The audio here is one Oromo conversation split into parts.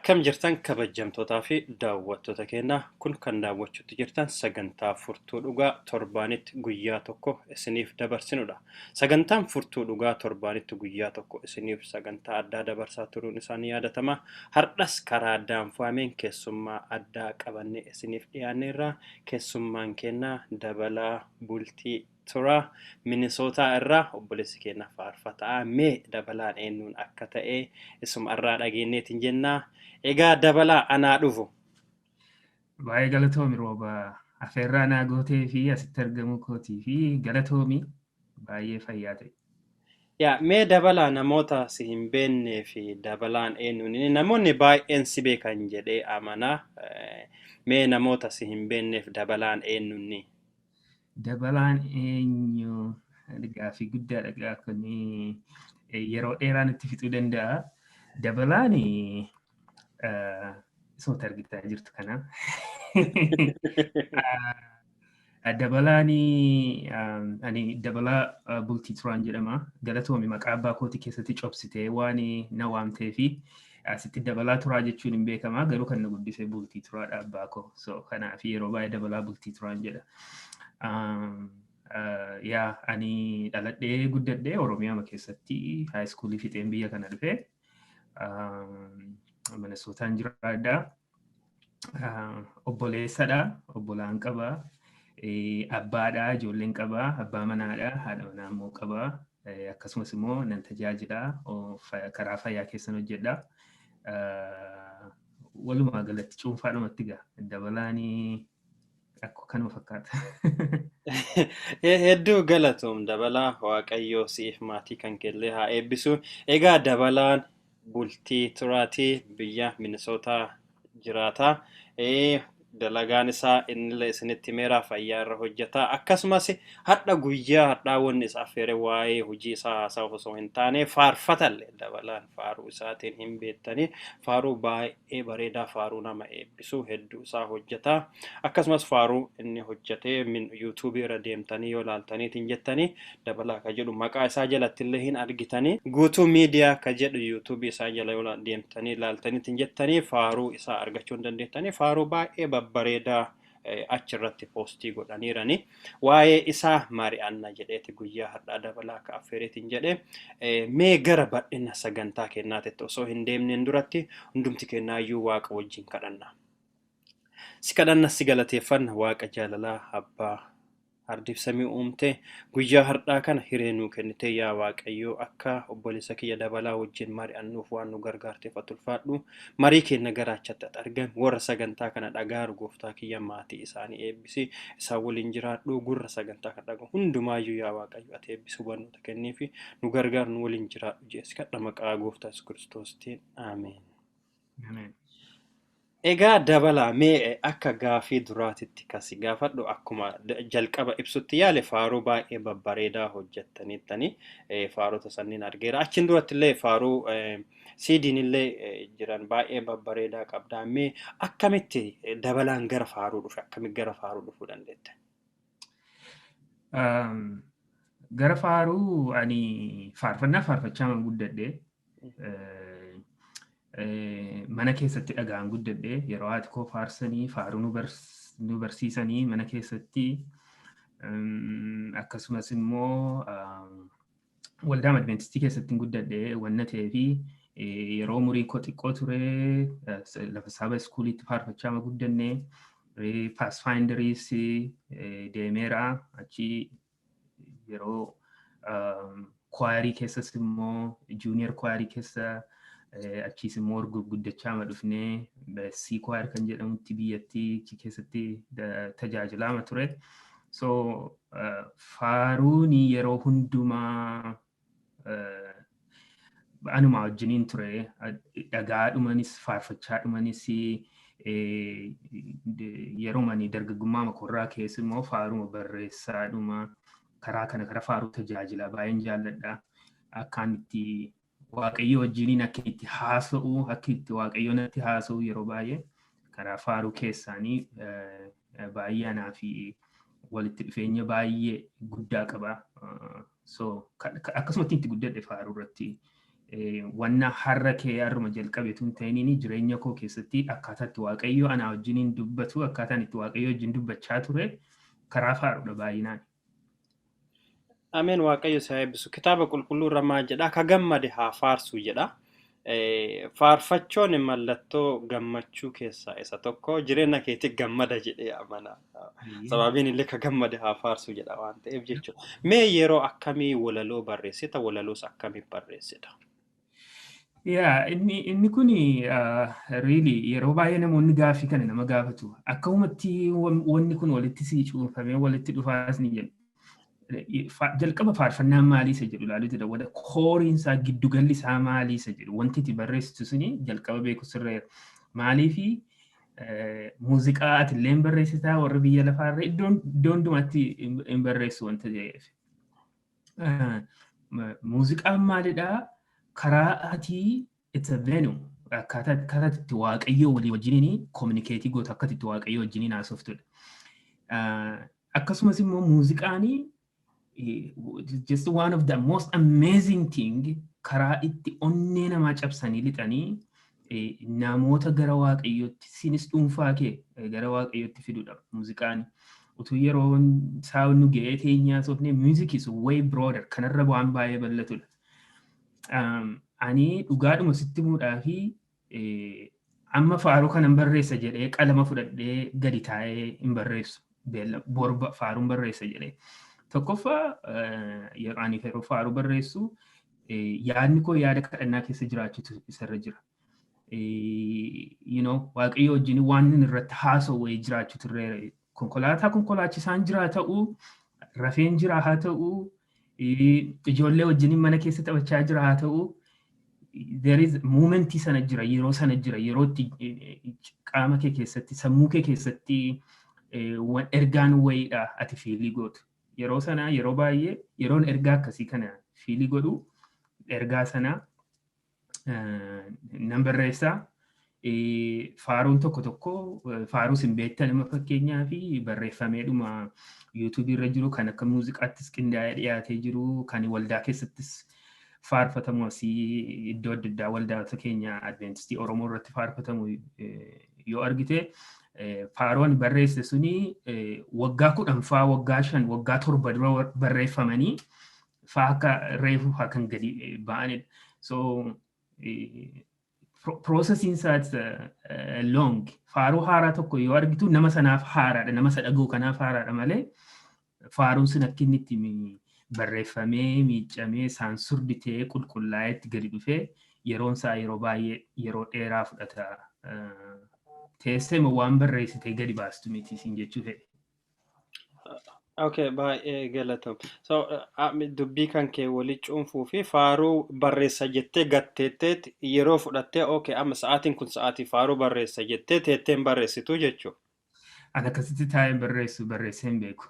Akkam jirtan kabajamtootaa fi daawwattoota keenyaa, kun kan daawwachuutti jirtan sagantaa Furtuu Dhugaa torbaanitti guyyaa tokko isiniif dabarsinudha. Sagantaan Furtuu Dhugaa torbaanitti guyyaa tokko isiniif sagantaa addaa dabarsaa turuun isaa ni yaadatama. Har'as karaa daanfameen keessummaa addaa qabannee isiniif dhiyaanneerra. Keessummaan keenyaa Dabalaa Bultii Turaa Minisootaa irraa obboleessi keenya faarfataa. Mee Dabalaan eenyuun akka ta'e isuma irraa dhageenyeetiin jennaa. Egaa Dabalaa, anaa dhufu. Baay'ee galatoomi, Rooba. Afeerraa naa gootee fi asitti argamuu kootii fi galatoomi, baay'ee fayyaa ta'e. Yaa, mee Dabalaa, namoota si hin beennee fi Dabalaan eenyuun, namoonni baay'een si beekan jedhee amanaa. Mee namoota si hin beekneef Dabalaan eenyuun? Dabalaan eenyu? Gaaffii guddaadha gaa kun, yeroo dheeraa nutti fixuu danda'a. Dabalaan isuma argitaa jirtu kana. Dabalaan ani Dabalaa Bultii Turaan jedhama. Galatoomi, maqaa abbaa kootii keessatti cobsitee waan na waamtee fi asitti Dabalaa Turaa jechuun hin beekama. Garuu kan na guddise Bultii Turaadha abbaa koo. So kanaaf yeroo baay'ee Dabalaa Bultii Turaan jedha. Yaa, ani dhaladhee guddadhee Oromiyaa keessatti, high schoolii fixeen biyya kana dhufee Minnesootaan jiraadha. Obboleessadha, obbolaan qaba. Abbaadha, ijoolleen qaba. Abbaa manaadha, haadha manaa immoo qaba. Akkasumas immoo nan tajaajila, karaa fayyaa keessan hojjedha. Walumaa galatti cuunfaadhumatti gaa Dabalaanii akka kanuma fakkaata. Hedduu galatoom Dabalaa, Waaqayyoo siif maatii kan keellee haa eebbisu. Egaa Dabalaan Bultii Turaatii biyya Minisootaa jiraata. Dalagaan isaa innillee isinitti himeera, fayyaa irra hojjeta. Akkasumas hadha guyyaa hadhaa wanni isa affeere waa'ee hojii isaa haasa'uuf osoo hin taane, faarfatallee Dabalaan faaruu isaatiin hin beektanii, faaruu baay'ee bareedaa, faaruu nama eebbisu hedduu isaa hojjeta. Akkasumas faaruu inni hojjetee min YouTubeii irra deemtanii yoo ilaaltaniitiin jettanii, Dabalaa ka jedhu maqaa isaa jalatti illee hin argitanii. Guutuu Miidiyaa ka jedhu YouTubeii isaa jala yoo deemtanii ilaaltaniitiin jettanii, faaruu isaa argachuu hin dandeettanii, faaruu baay'ee babbareedaa achirratti postii godhaniirani. Waa'ee isaa mari'anna jedheeti guyyaa har'aa Dabalaa akka affeereetiin jedhe. Mee gara bal'ina sagantaa kennaatitti osoo hin deemneen duratti hundumti kennaayyuu Waaqa wajjin kadhanna. Si kadhanna, si galateeffanna, Waaqa jaalalaa, Abbaa ardiif samii uumte, guyyaa har'aa kana hiree nuu kennite, yaa Waaqayyo, akka obboleessa kiyya Dabalaa wajjin mari'annuuf waan nu gargaarteef ati ulfaadhu. Marii keenya garaachatti ati argami. Warra sagantaa kana dhagaaru, gooftaa kiyya, maatii isaanii eebbisi, isaan waliin jiraadhu. Gurra sagantaa kana dhagahu hundumaayyuu, yaa Waaqayyo, ati eebbisi, hubannoota kenniifi nu gargaaru, nu waliin jiraadhu jees kadha maqaa gooftaa Yesuus Kiristoostiin, ameen. Ameen. Egaa Dabalaa, mee akka gaafii duraatitti kasi gaafadhu, akkuma jalqaba ibsutti yaale, faaruu baay'ee babbareedaa hojjettaniittanii, faarota sanniin argeera. Achiin duratti illee faaruu CD'n illee jiran baay'ee babbareedaa qabdaa. Mee akkamitti Dabalaan gara faaruu dhufe? Akkamitti gara faaruu dhufuu dandeette? Gara faaruu, ani faarfannaa faarfachaa guddadhe. Mana keessatti dhagaan guddadhe, yeroo haati koo faarsanii faaruu nu barsiisanii mana keessatti, akkasumas immoo waldaa Adventistii keessatti guddadhe wanna ta'ee fi yeroo umurii koo xiqqoo ture lafa Sabbath schooliitti faarfachaa guddanne. Pathfinderiis deemeera, achi yeroo choirii keessas immoo junior choirii keessa, achiis immoo guddachaa ma dhufnee C choir kan jedhamutti biyyattii achi keessatti tajaajilaama ture. So faaruun yeroo hundumaa anuma wajjiniin ture, dhagaadhumanis faarfachaadhumanis, yeroo ani dargaggummaa makorraa keessa immoo faaruma barreessaadhuma karaa kana karaa faaruu tajaajilaa baay'een jaalladha. Akkaan itti Waaqayyo wajjiniin akka itti haasa'u, akka itti Waaqayyo natti haasa'u yeroo baay'ee karaa faaruu keessaanii baay'ee anaa fi walitti dhufeenya baay'ee guddaa qaba. So akkasumatti itti guddadhe faaruu irratti. Wanna har'a kee har'uma jalqabe tun ta'iniin jireenya koo keessatti akkaataa itti Waaqayyo anaa wajjiniin dubbatu, akkaataan itti Waaqayyo wajjin dubbachaa ture karaa faaruudha baay'inaan. Ameen, Waaqayyo si haa eebbisu. Kitaaba qulqulluu irra maal jedha? "Ka gammade haa faarsu" jedha. Faarfachuun mallattoo gammachuu keessaa isa tokko. Jireenya keetti gammada jedhee amana. Sababiin illee "ka gammade haa faarsu" jedha waan ta'eef jechuudha. Mee yeroo akkamii walaloo barreessita? Walaloos akkamii barreessita? Yaa, inni kun really yeroo baay'ee namoonni gaaffii kana nama gaafatu. Akkamumatti wanni kun walitti sii cuunfamee walitti dhufaas ni jedhu. Jalqaba faarfannaan maalii isa jedhu ilaaluu jira. Wada kooriin isaa, giddugalli isaa maalii isa jedhu, wanti itti barreessitu suni jalqaba beeku sirreera. Maaliifi muuziqaa ati illee hin barreessitaa, warri biyya lafaarra iddoo hundumaatti hin barreessu wanta ta'eef. Muuziqaan maalidhaa? Karaa ati, it's a venue, akkaataa itti Waaqayyoo walii wajjiniin communicate gootu, akka itti Waaqayyoo wajjiniin haasoftudha. Akkasumas immoo muuziqaan just one of the most amazing thing, karaa itti onnee namaa cabsanii lixanii namoota gara Waaqayyootti, sinis dhuunfaa kee gara Waaqayyootti fidudha muuziqaan. Utuu yeroo isaa nu ga'ee teenyaa soofne, music is way broader, kanarra waan baay'ee bal'atudha. Ani dhugaadhuma sitti himuudhaa fi amma faaruu kanan barreessa jedhee qalama fudhadhee gadi taa'ee hin barreessu. Borba faaruun barreessa jedhee. Tokkoffaa, yeroo ani yeroo faaruu barreessu yaadni koo yaada kadhannaa keessa jiraachuutu isarra jira. Waaqayyo wajjin waan inni irratti haasa'u wayii jiraachuutu irra. Konkolaataa konkolaachisaan jira ta'uu, rafeen jira haa ta'uu, ijoollee wajjin mana keessa taphachaa jira haa ta'uu, there is momentii sana jira, yeroo sana jira, yeroo itti qaama kee keessatti, sammuu kee keessatti ergaan wayiidha ati feel gootu. Yeroo sana, yeroo baay'ee yeroon ergaa akkasii kana feel godhu, ergaa sana nan barreessaa. Faaruun tokko tokko, faaruu sin beektan nama fakkeenyaa fi barreeffameedhuma YouTubeii irra jiru, kan akka muuziqaattis qindaa'ee dhiyaatee jiru, kan waldaa keessattis faarfatamu, asii iddoo adda addaa waldaota keenya Adventistii Oromoo irratti faarfatamu yoo argite, faaruun barreesse suni waggaa 10 faa, waggaa 5, waggaa 7 dura barreeffamanii faa akka reefu faa kan gadi ba'anidha. So processiin isaa long. Faaruu haaraa tokko yoo argitu nama sanaaf haaraadha, nama isa dhaga'u kanaaf haaraadha malee, faaruun sun akka inni itti barreeffamee, miiccamee, saansurdi ta'ee, qulqullaa'ee itti gadi dhufee yeroon isaa yeroo baay'ee yeroo dheeraa fudhata. Teessee waan barreessitee gadi baastu miti siin jechuu fedhe. Okay, baay'ee galatoom. So, dubbii kan kee walii cuunfuu fi faaruu barreessa jettee gatteetteet yeroo fudhattee, okay, amma sa'aatiin kun sa'aatii faaruu barreessa jettee teetteen barreessitu jechuudha. Ani akkasitti taa'ee barreessu barreessee hin beeku.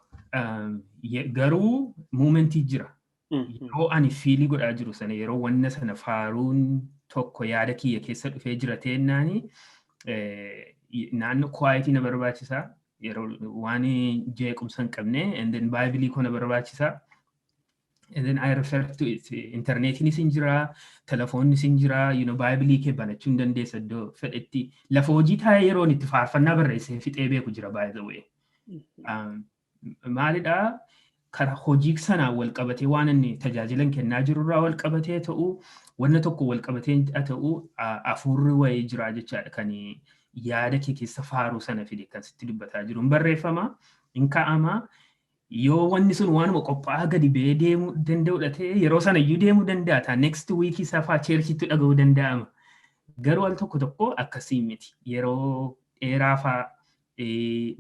Garuu momentii jira. Yeroo ani feel godhaa jiru sana, yeroo wanna sana faaruun tokko yaada kiyya keessa dhufee jira teennaani, naannoo quietii na barbaachisaa. Yeroo waan jeequmsa hin qabne, and then Bibleii koo na barbaachisaa. And then I refer to it. Interneetiinis hin jira, telefoonnis hin jira, Bibleii kee banachuu hin dandeessa iddoo fedhetti. Lafa hojii taa'ee yeroon itti faarfannaa barreessee fixee beeku jira, by the way. Maalidhaa, karaa hojii sanaan wal qabatee, waan inni tajaajilan kennaa jirurraa wal qabatee ta'uu, wanna tokko wal qabatee ta'uu, hafuurri wayii jira jechaadha kan yaada kee keessa faaruu sana fide kan sitti dubbataa jiru. Hin barreeffama, hin kaa'ama. Yoo wanni sun waanuma qophaa'aa gadi ba'ee deemuu danda'udha ta'e, yeroo sana iyyuu deemuu danda'a. Ta'a next week isaa fa'aa churchitti dhaga'uu danda'ama. Garuu al tokko tokko akkasii miti. Yeroo dheeraa fa'aa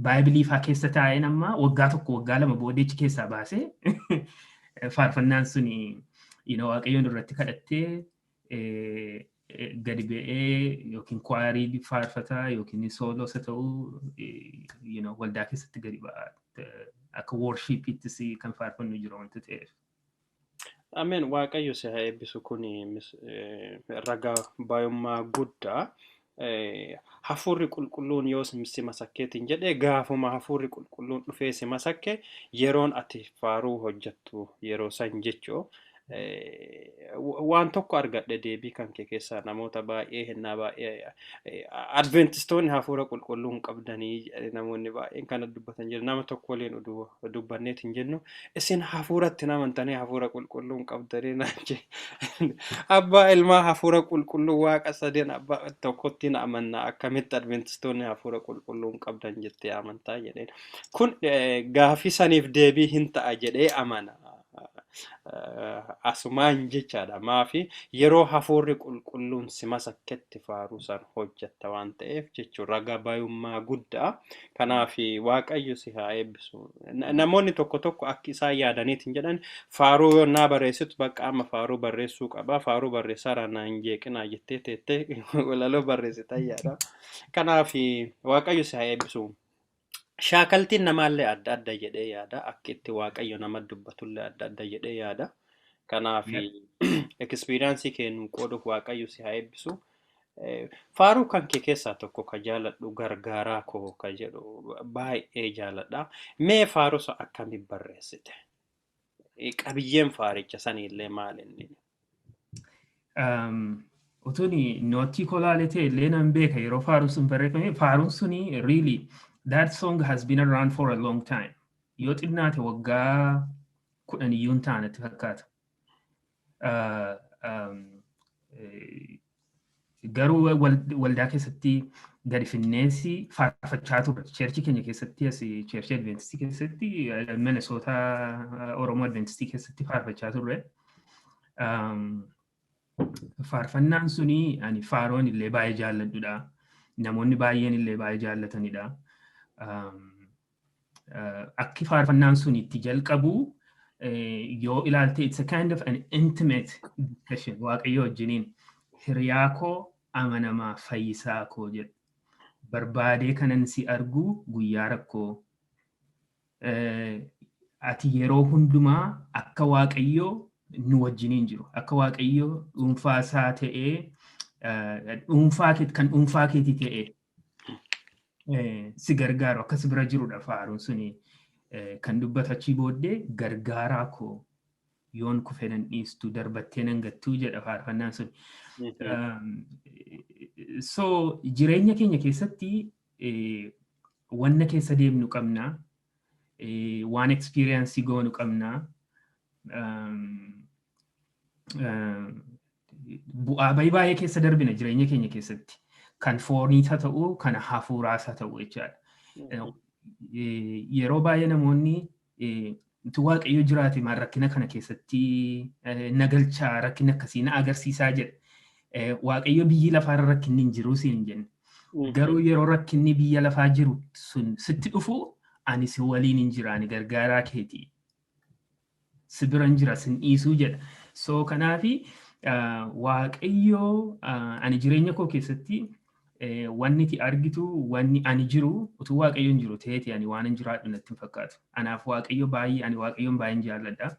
Bibleii fa'aa keessa taa'een amma waggaa 1, waggaa 2 boodeechi keessaa baasee faarfannaan suni Waaqayyoon irratti kadhattee gadi ba'ee yookiin choirii faarfataa yookiin solos ta'uu waldaa keessatti gadi ba'a. Akka worshipiittis kan faarfannu jira wanta ta'eef. Ameen, Waaqayyo si haa eebbisu. Kun ragaa baay'ummaa guddaa. Hafuurri qulqulluun yoo si masakkeetiin jedhee, gaafuma hafuurri qulqulluun dhufee si masakke, yeroon ati faaruu hojjettu yeroo san jechuu. Waan tokko argadhe deebii kan kee keessaa. Namoota baay'ee hennaa baay'ee Adventistoonni hafuura qulqulluu hin qabdanii, namoonni baay'een kana dubbatan jiru. Nama tokko waliin dubbanneet hin jennu, isin hafuuratti amantanii hafuura qulqulluu hin qabdanii naan jedhe. Abbaa, ilmaa, hafuura qulqulluu, Waaqa sadeen abbaa tokkotti na amanna, akkamitti Adventistoonni hafuura qulqulluu hin qabdan jettee amantaa jedheen. Kun gaafii saniif deebii hin ta'a jedhee amana. Asumaan jechaadha. Maafi yeroo hafuurri qulqulluun si masakketti faaruu san hojjetta waan ta'eef jechuun ragaa bayummaa guddaa. Kanaaf Waaqayyo si haa eebbisu. Namoonni tokko tokko akka isaan yaadaniitiin jedhan, faaruu yoo naa barreessitu, bakka amma faaruu barreessuu qaba. Faaruu barreessaarraa na hin jeeqinaa jettee teettee walaloo barreessitan yaada. Kanaaf Waaqayyo si haa eebbisu. Shaakaltiin namaallee adda adda jedhee yaada. Akka itti Waaqayyo nama dubbatullee adda adda jedhee yaada. Kanaaf experience kee nuu qooduuf Waaqayyo si haa eebbisu. Faaruu kan kee keessaa tokko ka jaaladhu, "Gargaaraa koo" ka jedhu baay'ee jaaladha. Mee faaruu sana akkamiin barreessite? Qabiyyeen faaricha saniillee maal inni? Utuun nootii kolaalee ta'e illee nan beeka yeroo faaruun sun barreeffame. Faaruun suni, really, that song has been around for a long time. Yoo xinnaate waggaa 10 iyyuu hin taane natti fakkaata. Garuu waldaa keessatti gadi finneessi faarfachaa turre. Church keenya keessatti, as church Adventistii keessatti, Minnesota Oromoo Adventistii keessatti faarfachaa turre. Faarfannaan suni ani faaroon illee baay'ee jaalladhudha. Namoonni baay'een illee baay'ee jaallatanidha. Akki faarfannaan sun itti jalqabu yoo ilaalte, it's a kind of an intimate discussion Waaqayyo wajjiniin. "Hiriyaa koo amanamaa, fayyisaa koo," jedha. "Barbaadee kanan si argu guyyaa rakkoo. Ati yeroo hundumaa," akka Waaqayyoo nu wajjiniin jiru. Akka Waaqayyoo dhuunfaa isaa ta'ee, dhuunfaa kan dhuunfaa keetii ta'ee si gargaaru akkas bira jirudha faaruun suni kan dubbatu. Achii booddee "Gargaaraa koo, yoon kufe nan dhiistu, darbattee nan gattuu," jedha faarfannaan sun. So jireenya keenya keessatti wanna keessa deemnu qabna. Waan experience goonu qabna. Bu'aa bayii baay'ee keessa darbina jireenya keenya keessatti. Kan fooniis haa ta'u, kan hafuuraas haa ta'u jechaadha. Yeroo baay'ee namoonni, "Utuu Waaqayyo jiraate maal rakkina kana keessatti na galchaa, rakkina akkasii na agarsiisaa?" jedha. Waaqayyo biyyi lafaarra rakkinni hin jiru siin hin jenne. Garuu yeroo rakkinni biyya lafaa jiru sun sitti dhufu, ani si waliin hin jira, ani gargaaraa keeti. Si bira hin jira, sin dhiisuu jedha. So kanaafi Waaqayyo ani jireenya koo keessatti wanni ati argitu, wanni ani jiru, utuu Waaqayyo hin jiru ta'eeti ani waan hin jiraadhu natti hin fakkaatu. Anaaf Waaqayyo baay'ee, ani Waaqayyoon baay'een jaalladha.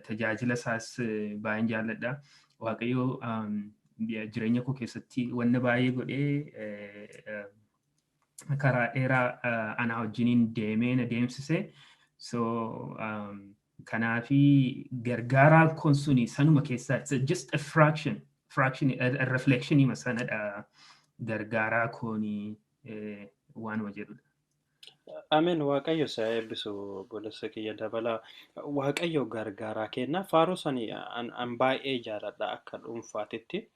Tajaajila isaas baay'een jaalladha. Waaqayyo jireenya koo keessatti wanna baay'ee godhee, karaa dheeraa anaa wajjiniin deemee na deemsise. So kanaafi gargaaraan kun suni sanuma keessaa, it's just a fraction, a reflection sanadha, gargaaraa kooni waanuma jedhudha. Ameen, Waaqayyo si haa eebbisu, obboleessa kiyya Dabalaa. Waaqayyo gargaaraa kenna. Faaruu sani an baay'ee jaaladha akka dhuunfaatitti.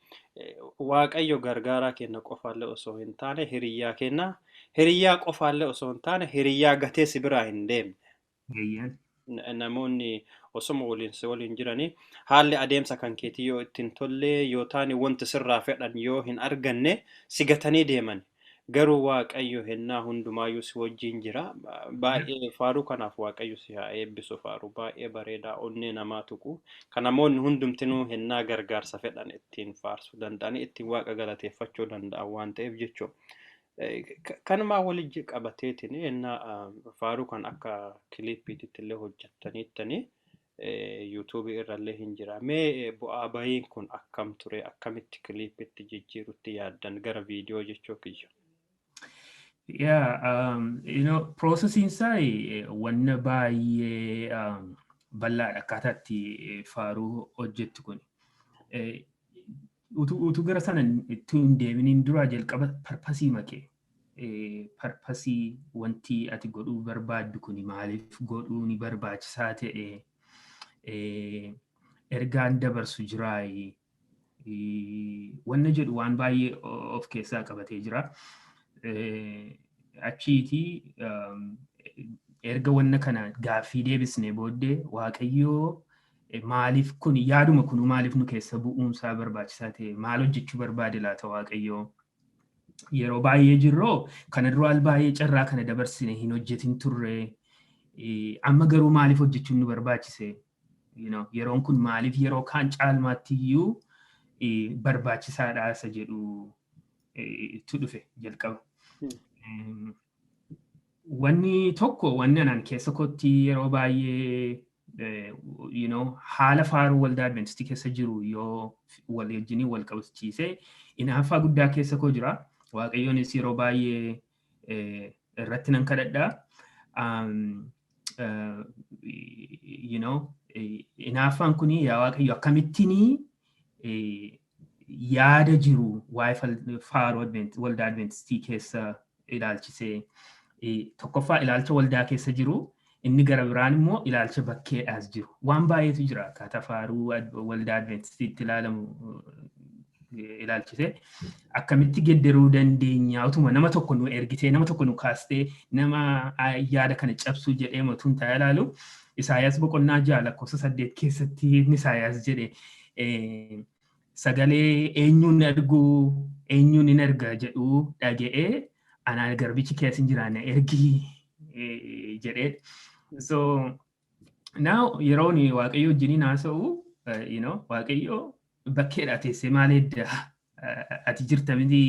Waaqayyo gargaaraa kenna qofaallee osoo hin taane hiriyyaa kenna. Hiriyyaa qofaallee osoo hin taane hiriyyaa gatee si biraa hin deemne. Namoonni osoma waliin si waliin jiranii haalli adeemsa kan keetii yoo ittiin tolle yoo taane, wanti sirraa fedhan yoo hin arganne, si gatanii deeman. Garuu Waaqayyo hennaa hundumaayyuu si wajjin jira. Baay'ee faaruu kanaaf Waaqayyo si haa eebbisu. Faaruu baay'ee bareedaa onnee namaa tuqu. Kan namoonni hundumtinuu hennaa gargaarsa fedhan ittiin faarsuu danda'anii ittiin Waaqa galateeffachuu danda'an waan ta'eef jechuudha. Kanumaa walitti qabateetiin hennaa faaruu kan akka kiliippiitti illee hojjettaniittanii yuutuubii irrallee hin jira. Mee bu'aa bahiin kun akkam ture? Akkamitti kiliippitti jijjiirutti yaaddan, gara viidiyoo jechuu kiyya? Yeah, processing isaa wanna baay'ee Bal'aadha akkaataa itti faaruu hojjettu kun. Utuu gara sana itti hin deeminiin dura jalqaba purpose makee, purpose wanti ati godhuu barbaaddu kun maaliif godhuu ni barbaachisaa ta'e, ergaan dabarsu jiraayi, wanna jedhu waan baay'ee of keessaa qabatee jira. Achiitii erga wanna kana gaaffii deebisnee booddee, Waaqayyoo maaliif kun yaaduma kun maaliif nu keessa bu'uunsaa barbaachisaa ta'e, maal hojjechuu barbaade laata Waaqayyoo? Yeroo baay'ee jirroo kana dura al baay'ee carraa kana dabarsine hin hojjetin turre, amma garuu maaliif hojjechuun nu barbaachise? Yeroon kun maaliif yeroo kaan caalmaatti iyyuu barbaachisaadha isa jedhu tu dhufe jalqaba. Wanni tokko, wanni anaan keessa kootti yeroo baay'ee haala faaruu waldaa Adventistii keessa jiru yoo wal wajjiniin wal qabsiisee, inaaffaa guddaa keessa koo jira. Waaqayyoonis yeroo baay'ee irratti nan kadhadha. Inaaffaan kun, yaa Waaqayyo, akkamittiin yaada jiru waa'ee faaruu waldaa Adventistii keessa ilaalchisee, tokkoffaa ilaalcha waldaa keessa jiru, inni gara biraan immoo ilaalcha bakkeedhaas jiru. Waan baay'eetu jira akkaataa faaruu waldaa Adventistiitti ilaalamu ilaalchisee. Akkamitti geddaruu dandeenya? Utuma nama tokko nu ergitee, nama tokko nu kaastee, nama yaada kana cabsuu jedhee matuun taa'ee ilaalu, Isaayaas boqonnaa 6 lakkoofsa 8 keessatti inni Isaayaas jedhe, "Sagalee eenyuun erguu, eenyuun hin erga jedhu dhaga'ee, anaan garbichi keessa hin jiraanne ergii" jedhee. So now yeroon Waaqayyo wajjiniin haasa'u, Waaqayyo bakkeedha teessee maal edda ati jirta miti,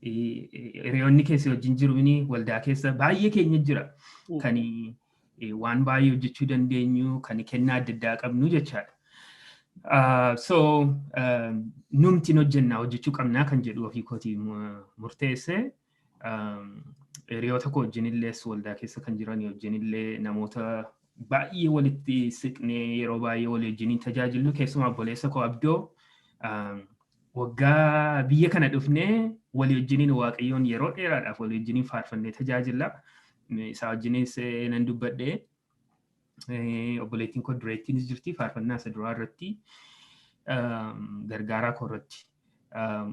hiriyoonni keessa wajjin jiru mini, waldaa keessa baay'ee keenya jira kan waan baay'ee hojjechuu dandeenyu, kan kennaa adda addaa qabnu jechaadha. So numtiin hojjennaa, hojjechuu qabnaa kan jedhu ofii kootii murteesse. Hiriyoota koo wajjin illee, waldaa keessa kan jiran wajjin illee, namoota baay'ee walitti siqnee yeroo baay'ee walii wajjiniin tajaajillu, keessumaa obboleessa koo Abdoo, waggaa biyya kana dhufnee walii wajjiniin Waaqayyoon yeroo dheeraadhaaf walii wajjiniin faarfannee tajaajilla. Isaa wajjinis nan dubbadhee, obboleettiin koo dureettiinis jirti, faarfannaa isa duraa irratti gargaaraa koo irratti.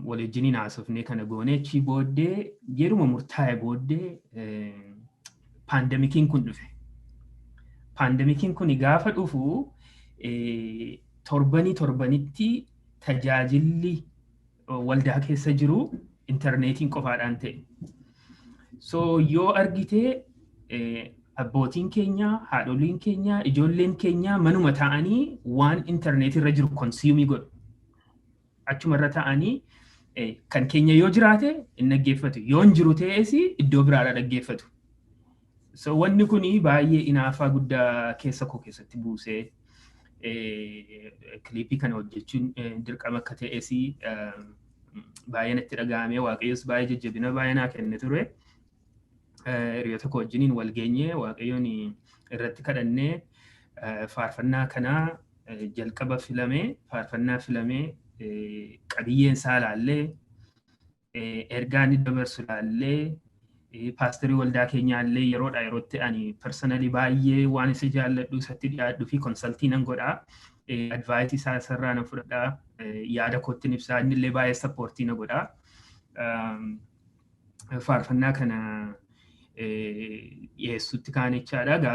Walii wajjiniin haasofnee kana goonee, achii booddee yeruma murtaa'e booddee pandemiciin kun dhufe. Pandemiciin kun gaafa dhufu torbanii torbanitti tajaajilli waldaa keessa jiru intarneetiin qofaadhaan ta'e. So yoo argite, abbootiin keenya, haadholiin keenya, ijoolleen keenya manuma ta'anii waan intarneetii irra jiru consume godhu. Achuma irra ta'anii kan keenya yoo jiraate hin dhaggeeffatu. Yoo hin jiru ta'es iddoo biraadhaa dhaggeeffatu. So wanni kuni baay'ee inaafaa guddaa keessa koo keessatti buusee, clip kana hojjechuun dirqama akka ta'es baay'ee natti dhaga'amee, Waaqayyos baay'ee jajjabina baay'ee naa kenne ture. Hiriyoota koo wajjiniin wal geenyee, Waaqayyoon irratti kadhannee, faarfannaa kanaa jalqaba filamee, faarfannaa filamee, qabiyyeen isaa ilaallee, ergaa inni dabarsu ilaallee, paasterii waldaa keenyaa illee yeroodha yerootti ani personally baay'ee waan isa jaalladhu, isatti dhiyaadhu fi consult nan godhaa. Advice isaa isarraa nan fudhadhaa. Yaada kootti ibsaa, inni illee baay'ee support na godhaa. Faarfannaa kana dhiyeessutti kaan jechaadha.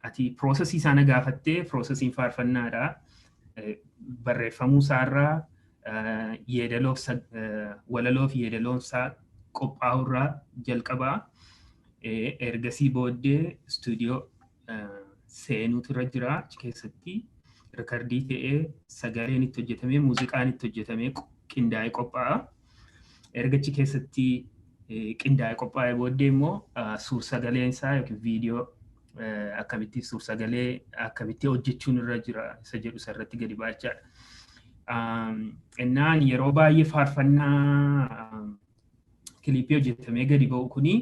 Ati process isaa na gaafattee, processiin faarfannaadha. Barreeffamuu isaarraa, yeedaloof walaloof yeedaloonsaa qophaa'urraa jalqabaa. Ergasii booddee istuudiyoo seenuutu irra jira. Achi keessatti record ta'ee, sagaleen itti hojjetamee, muuziqaan itti hojjetamee, qindaa'ee qophaa'a. Erga achi keessatti qindaa'ee qophaa'ee booddee immoo suur sagaleen isaa yookiin viidiyoo akkamitti, suur sagalee akkamitti hojjechuun irra jira isa jedhu isarratti gadi baachaadha. Innaan yeroo baay'ee faarfannaa clip hojjetamee gadi ba'u kuni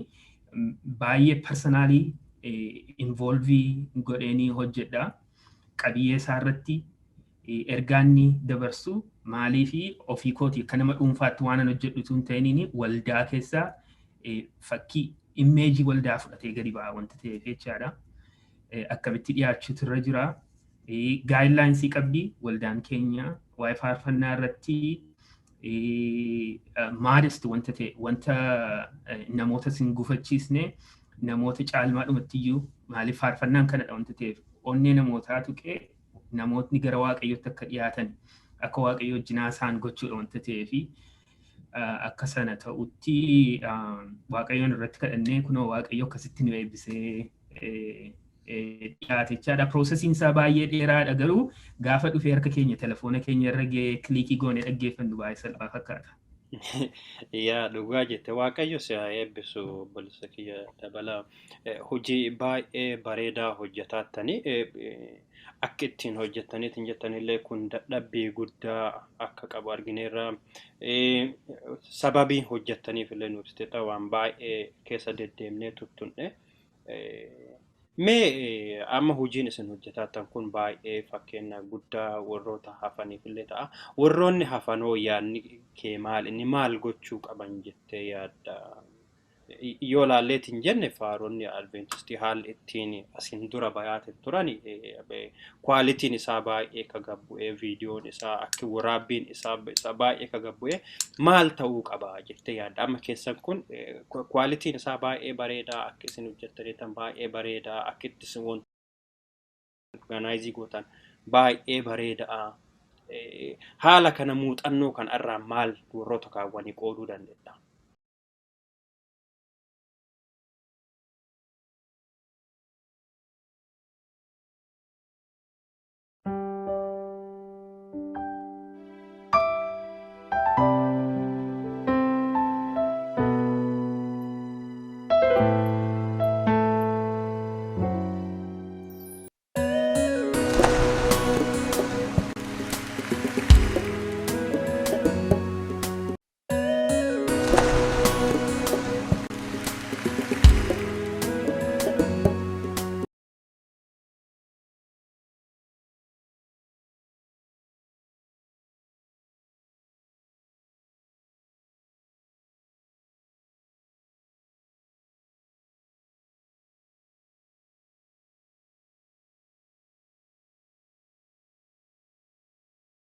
baay'ee personally involve godheenii hojjedha. Qabiyyee isaa irratti, ergaa inni dabarsu maalii fi ofii kooti akka nama dhuunfaatti waan an hojjedhu tun ta'iniin waldaa keessaa fakkii image waldaa fudhatee gadi ba'a wanta ta'eef jechaadha. Akkamitti dhiyaachuutu irra jira. Guidelines qabdi waldaan keenya waa'ee faarfannaa irratti, modest wanta ta'e, wanta namoota sin gufachiisne, namoota caalmaadhumatti iyyuu, maaliif faarfannaan kanadha wanta ta'eef, onnee namootaa tuqee namootni gara Waaqayyootti akka dhiyaatan, akka Waaqayyo wajjin haasa'an gochuudha wanta ta'eefi, akka sana ta'utti Waaqayyoon irratti kadhannee, kunoo Waaqayyo akkasitti nu eebbisee dhiyaate jechaadha. Processiin isaa baay'ee dheeraadha, garuu gaafa dhufee harka keenya telefoona keenya irra ga'ee click goonee dhaggeeffannu baay'ee salphaa fakkaata. Yaa, dhugaa jette. Waaqayyo si haa eebbisu, obboleessa kiyya Dabalaa. Hojii baay'ee bareedaa hojjetaattanii, akka ittiin hojjettaniitiin jettanillee kun dadhabbii guddaa akka qabu argineerra. Sababii hojjettaniif illee nu ibsiteetta, waan baay'ee keessa deddeemnee tuttunne. Mee amma hojiin isin hojjetaattan kun baay'ee fakkeenya guddaa warroota hafaniif illee ta'a. Warroonni hafanoo yaadni kee maal, inni maal gochuu qaban jettee yaadda? Yoo laalleetiin jenne, faaronni Adventistii haalli ittiin asin dura bayaate turan qualityn isaa baay'ee ka gabbu'ee, viidiyoon isaa, akki waraabbiin isaa baay'ee ka gabbu'ee, maal ta'uu qaba jettee yaadda? Amma keessan kun qualityn isaa baay'ee bareedaa, akka isin hojjettaniitan baay'ee bareedaa, akka itti isin organize gootan baay'ee bareedaa. Haala kana muuxannoo kan irraa maal warroota kaawwanii qooduu dandeetta?